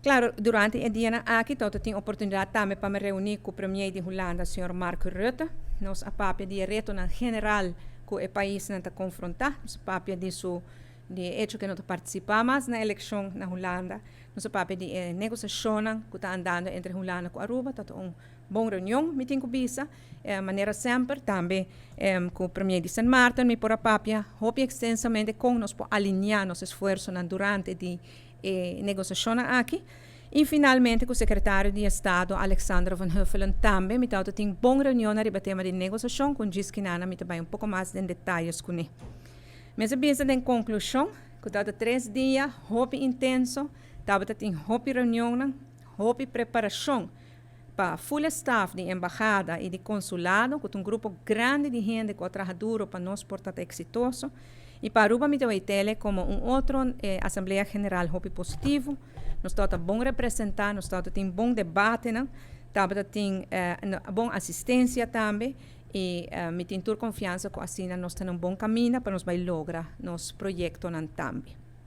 Claro, durante e dianan aki tabatin oportunidad tambe pa mi reuni cu Premier di Hulanda, señor Mark Rutte. Nos a papia di retonan general cu e paisnan ta confronta. Nos a papia di su di hecho cu no ta participa mas na eleccion na Hulanda. Nos a papia di e negociacionnan cu ta andando entre Hulanda cu Aruba. Ta un bon reunion, mi tin cu bisa. Manera semper, tambe cu Premier di Sint Maarten mi por a papia hopi extensamente con nos por alinea nos esfuerzonan durante di e negociacionnan aki. Y finalmente cu Secretario di Estado Alexander van Huffelen tambe mi tawata tin bon reunionnan riba tema di negociacion cu djis kinana mi ta bay un poco mas den detayes cune. Mester bisa den conclusion cu tawata 3 dia hopi intenso, tabata tin hopi reunionnan, hopi preparacion pa full staff di embahada y di consulado, cu un grupo grandi di hende cu a traha duro pa nos por ta exitoso. Y pa Aruba mi ta wet'e como un otro Asamblea General hopi positivo. Nos tabata bon representa, nos tabata tin bon debate, no? Tabata tin bon asistencia tambe y mi tin tur confiansa cu asina nos ta den un bon caminda pa nos bay logra nos proyectonan tambe.